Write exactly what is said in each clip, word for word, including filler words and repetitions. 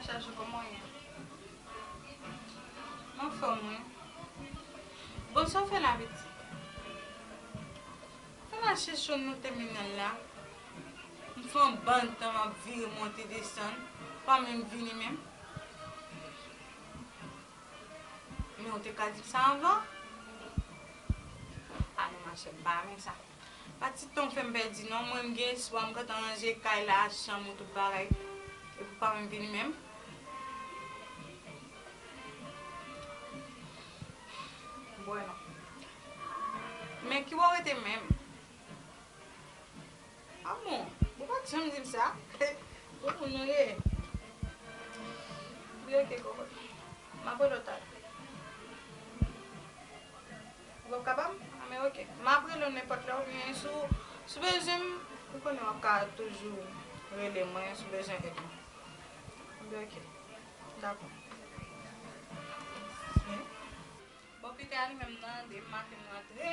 Chacha, kòman w ye? Anfòm, wi. Bon, sa w fè la, pitit? Fè mache cho nan tèminal la. M fè yon bann tan m ap vire monte desann. Pa menm vini menm. Men w te ka di m sa anvan. A non, machè, m pa renmen sa. Pa ti tan w fè m pèdi non. Mwen, m gen espwa, m gentan ranje kay la, chanm ou, tout bagay. Epi w pa menm vini menm. Bwè non. Men ki bò w rete menm? A bon? Ou pa t janm di m sa? Bon moun nou ye. Wi, oke, kòkòt. M ap rele w talè. Ou p ap kapab? A, men oke. M ap rele w nenpòt lè, oubyen si w, si w bezwen m, ou konnen w ap ka toujou rele mwen si w bezwen èd mwen. Oubyen oke. Dakò. Bon, Pita li menm nan, depi maten m rantre.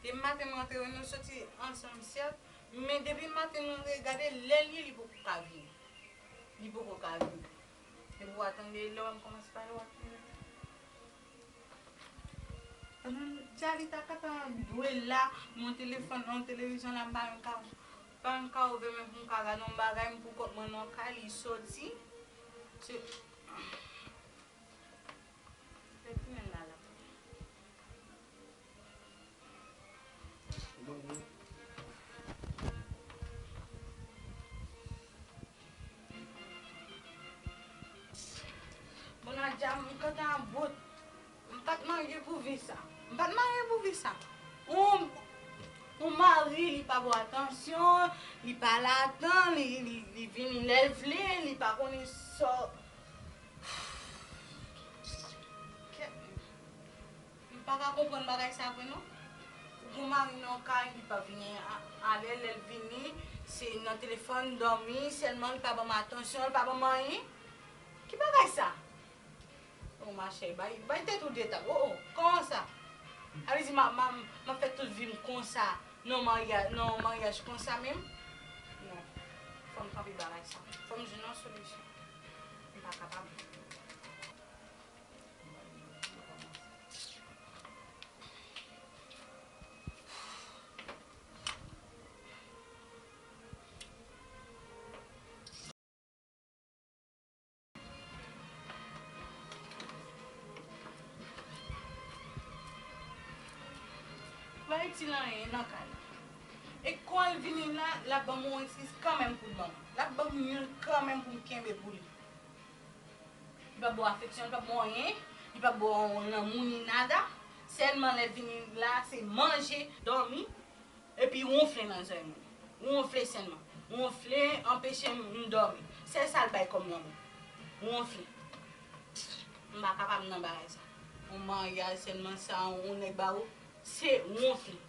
Depi maten m rantre, nou soti ansanm, sèt. Men depi maten m rantre, gade lè l ye, li poko ka vini. Li poko ka vini. Depi w a tande lè w a m kòmanse pale, w a tande. Pandan Djali ta ka ta dwe la, yon telefòn, yon televizyon la, m pa menm ka, pa menm ka ouvè men pou m ka gade yon bagay, m pou kont mwen nan kay, li soti. Se, se ti nèg la la. Bon, Nadja, m gentan bout. M pa t marye pou vi sa. M pa t marye pou vi sa. On, on mari, li pa ba w atansyon, li pa la tan, li, li, li vini lè l vle, li pa konnen sa. Kèt. M pa ka konprann bagay sa vre non. Ou gon mari nan kay, li pa vini a, alè, lè l vini, se nan telefòn, dòmi, sèlman li pa ban m atansyon, li pa ban m anyen. Ki bagay sa? O machè, bay, bay tèt ou de tab. O, o, kòman sa? Sa vle di m a, m a, m ap fè tout vi m konsa, nan marya-, nan maryaj konsa menm? Non. Fò m kanpe bagay sa. Fò m jwenn yon solisyon. M pa kapab. Pa itil anyen nan kay la. E kon l vini la, l ap ban m yon eskiz kanmenm pou l ban m. L ap ban m youn kanmenm pou m kenbe pou li. Li p ap ba w afeksyon, li p ap ba w anyen, li p ap ba w lanmou ni nada. Sèlman lè l vini la, se manje, dòmi, epi wonfle nan zòrèy mwen. Wonfle sèlman. Wonfle, anpeche m dòmi. Sèl sa l bay kòm lanmou. Wonfle. M pa kapab nan bagay sa. Yon maryaj sèlman sa, yon nèg ba ou, se wonfle.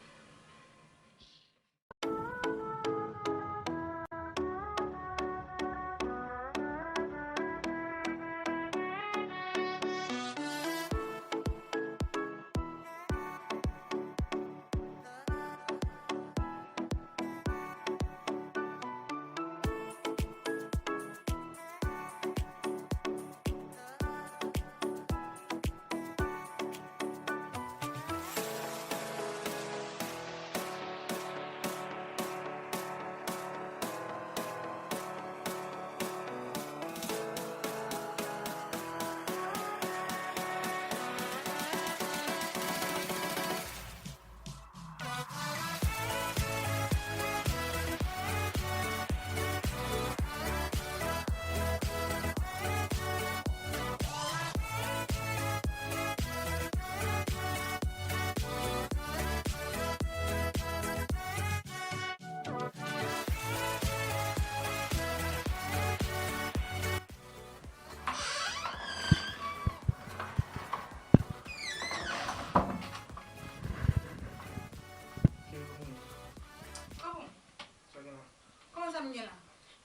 Kòman sa m gen la?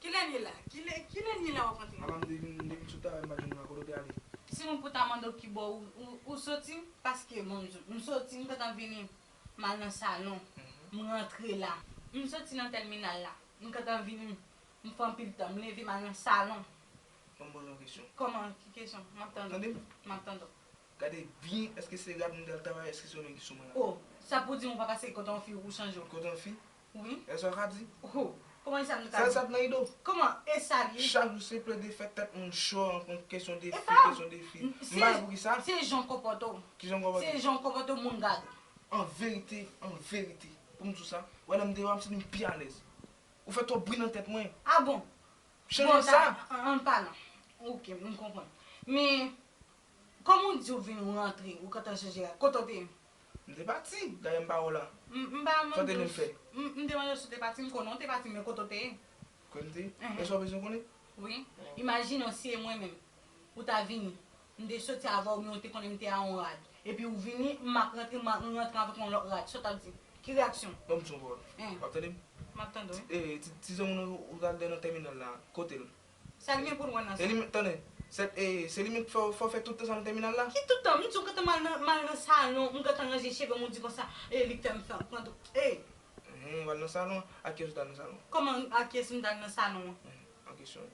Kilè l ye la? Kilè, kilè l ye la w ap antre? Apa m depi, depi sou travay m pa jwenn ou a, kote w te ale? Si mwen pou ta mande w kibò ou, ou, ou soti, paske bon, m soti, m gentan vini, m al nan salon, m rantre la. M soti nan tèminal la, m gentan vini, m fè anpil tan, m leve, m al nan salon. Ban m poze yon kesyon. Kòman? Ki kesyon? M ap tann ou. Tande m. M ap tann ou. Gade byen, èske se rad m te al travay, èske se ou menm ki sou mwen la? Oh, sa pou di m ou pa ka seye kote yon fi ou chanje w? Kote yon fi? Wi. E sa w ka di? Oh, kòman e sa m ta di? Sa, sa t nan ide w? Kòman e sa l ye? Chak jou se plede fè tèt moun cho an, kesyon de fi, kesyon de fi. M pa wè pou ki sa. Se jan w konpòte w. Ki jan w konpòte w? Se jan w konpòte w, moun gade w. An verite, an verite, pou m di w sa, ou wè lè m deyò a, m santi m pi alèz. Ou fè twòp bri nan tèt mwen. Ah bon? Chanje sa. Bon, ta, an, an palan. Ok, m konprann. Men, kòman w di w vin rantre, ou gentan chanje rad? Kote w te ye? M te pati, dayè m pa wè w la. M, m pa mande w. Sa w te vin fè? M, m te mande w si w te pati, m konnen w te pati, men kote w te ye? Kote m te ye? Mhm. E sa w bezwen konnen? Wi. Imajine w si e mwen menm. Ou ta vini. M te soti avè w, men ou te konnen m te a yon rad. Epi ou vini, m ap rantre, m a, m rantre avèk yon lòt rad. Sa w t ap di? Ki reyaksyon? Ban m di yon pawòl. Hein. W ap tande m? M ap tande w, wi. Ti, e, ti, ti zanmi nou ou t al dèyè nan tèminal la, kote l? Sa l gen pou l wè nan sa? E li menm, tande, se, e, se li menm k fè, fè w fè tout tan sa nan tèminal la? Ki tout tan? M di w gentan m al nan, m al nan salon, m gentan ranje cheve m, ou di konsa, e, li k fè m fè, pran tou. E! Hen, w al nan salon an? Ak kiyès ou t al nan salon? Kòman ak kiyès m t al nan salon an? Hen, an kesyon.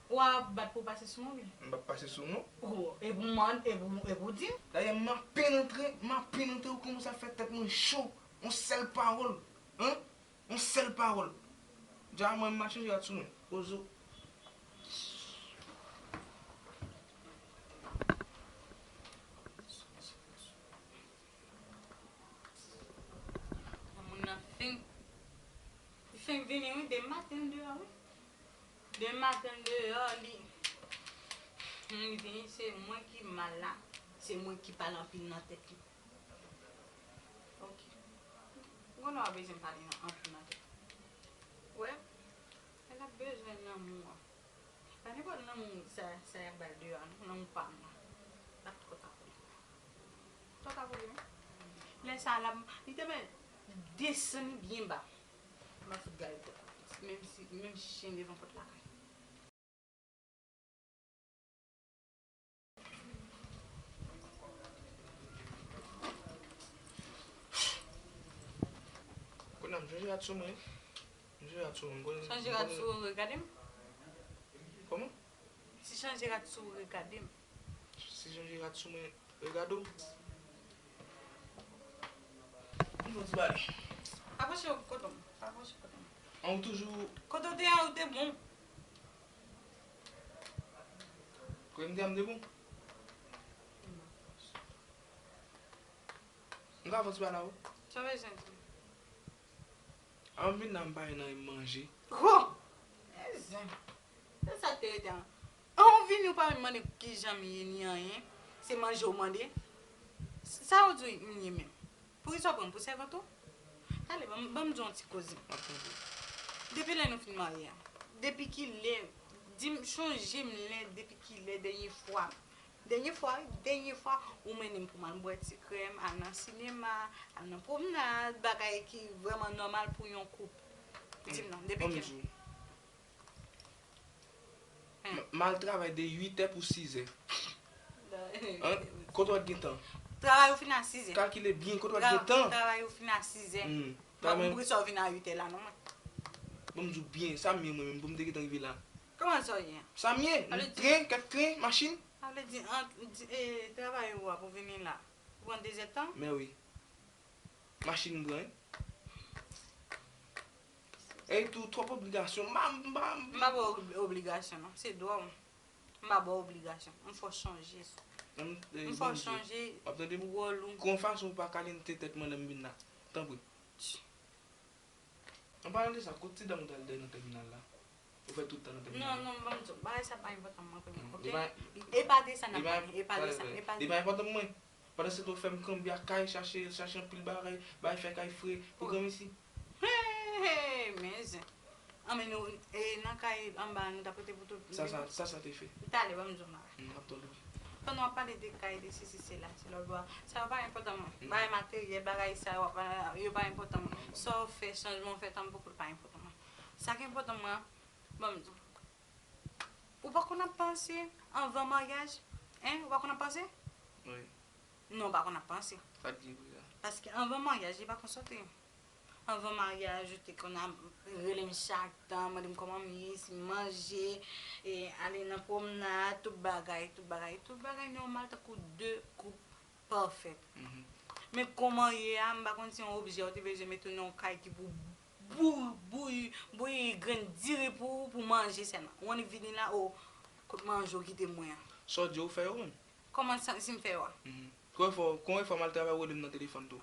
W ap bat pou w pase sou mwen, wi. M p ap pase sou w, non. Oh, e pou mwen, e pou, e pou di m? Dayè, m apenn antre, m apenn antre, ou kòmanse ap fè tèt mwen cho. Yon sèl pawòl, hein? Yon sèl pawòl. Dja mwen, m ap chanje rad sou mwen. Poze w. Moun nan fin, li fin vini, wi, demen maten l deyò, wi. Demen maten l deyò, li, li vini, se mwen ki mal la, se mwen ki pale anpil nan tèt li. Ok. Ou konnen w ap bezwen pale nan, anpil nan tèt. Wè, lè l ap bezwen lanmou an. Pa nenpòt lanmou sa, sa y ap ba l deyò a, non, lanmou pa m nan. L ap twò ta pou li. Twò ta pou li, wi. Lè sa a, l ap, li te mèt desann byen ba. M ap fout gade tèt. Menm si, menm chen devan pòt lakay. Kounye a m chanje rad sou mwen. M chanje rad sou mwen. Chanje rad sou ou, regade m. Kòman? Si chanje rad sou ou, regade m. Si chanje rad sou mwen, regade w. M fè yon ti pale. Apwoche w kote m. Apwoche kote m. An, ou toujou. Kote w te a, ou te bon. Kote m te a, m te bon. M ka fè yon ti pale avè w? Sa w bezwen di m? Anvan m vin la, m pa gen anyen m manje. Ho! Men zen. Se sa k te rete an. An, ou vini, ou pa menm mande kijan m ye ni anyen. Se manje w mande. Sa w di m ye menm? Poukisa w pran m pou sèvant ou? Talè, ban m, ban m di w yon ti koze. M ap tande. Depi lè nou fin marye a, depi kilè, di m, chonje m lè, depi kilè dènye fwa, dènye fwa, wi, dènye fwa, ou mennen m pou m al bwè ti krèm, al nan sinema, al nan pwomnad, bagay ki vrèman nòmal pou yon koup. Di m non, depi kilè? Ban m di w. M, m al travay de uit è pou sizè. Hein? Kote w al gen tan? Travay ou fin a sizè. Kalkile byen, kote w al gen tan? Travay ou fin a sizè. Hmm. Bon, poukisa w vin a uit è la non, mwen? Ban m di w byen, sa m ye mwen menm, pou m te gentan rive la. Kòman sa w ye? Sa m ye, tren, kèk tren, machin. Sa vle di, ant, di, e, travay ou a pou vini la, ou pran de zèdtan? Men wi. Machin m pran, wi. E tou, twòp obligasyon. M pa, m pa, m pa ba w ob-, obligasyon, non. Se dwa w. M pa ba w obligasyon. M fè w chanje. M fè w chanje wòl ou. Gon fason ou pa kalite tèt mwen lè m vin la. Tanpri. An palan de sa, kot ti dam ou t al dèyè nan tèminal la? Ou fè tout tan nan tèminal la? Non, non, ban m di w, bagay sa pa enpòtan mwen pou mwen, ok? Li pa, li pa de sa n ap pale, e pa de sa, e pa de sa. Li pa enpòtan pou mwen. Pandan se tan w fè m kanpe ak kay, chache, chache anpil bagay, bay fè kay fre pou granmesi. Hey, hey, men zen. Anben nou, e, nan kay anba a, nou t ap rete pou tout. Sa, sa, sa, sa te fè. Talè, ban m di w, Mara. M ap tande w. Pandan w ap pale de kay, de sesi, sela, se lòt bò a. Sa yo pa enpòtan mwen. Bagay materyèl, bagay sa yo, yo pa enpòtan mwen. Sa w fè, chanjman w fè, tanpoukou l pa enpòtan mwen. Sa k enpòtan mwen, ban m di w. Ou pa konn ap panse anvan maryaj? Hein? Ou pa konn ap panse? Wi. Non, ou pa konn ap panse. Sa k gen pou sa? Paske anvan maryaj, li pa konn sòti. Anvan maryaj, ou te konn ap rele m chak tan, mande m kòman m ye, si m manje, E, ale nan pwomnad, tout bagay, tout bagay, tout bagay nòmal tankou de koup pafè. Men kòman ye a, m pa konn si yon objè ou te bezwen mete nan yon kay ki pou bouyi, bouyi, bouyi grenn diri pou ou, pou manje sèlman. Ou annik vini la, o, kot manje ou kite mwen an? Sa w di ou fè yo menm? Kòman sa, si m fè yo a? Konbyen fwa, konbyen fwa m al travay ou rele m nan telefòn tou?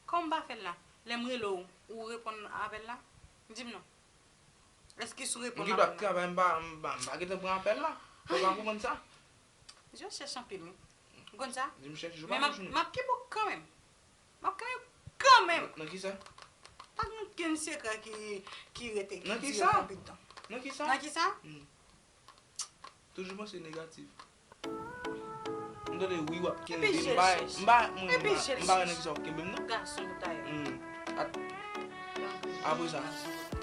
Kòman m pa fè l la? Lè m rele w, ou reponn apèl la? Di m non. Èske sou reponn apèl la? M gen dwa travay, m pa, m pa, m pa gentan pran apèl la. Ou pa konprann sa? Je chèch anpil, wi. Ou konn sa? Di m chèch jou pa jounen. Men m ap, m ap kenbe w kanmenm. M ap kenbe w kanmenm. Nan, nan ki sa? Pa gen okenn sekrè ki, ki rete, ki dire anpil tan. Nan ki sa? Nan ki sa? Nan ki sa? Toujou panse negatif. M tande wi w ap kenbe m, m pa, m pa, mwen, m pa, m pa wè nan ki sa w ap kenbe m non. Gason nou ta ye. Hmm. At-, apre sa,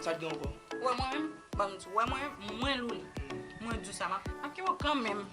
sa k gen ankò? Wè mwen menm, ban m di, wè mwen, mwen Louli. Hmm. Mwen di w sa, m ap, m ap kenbe w kanmenm.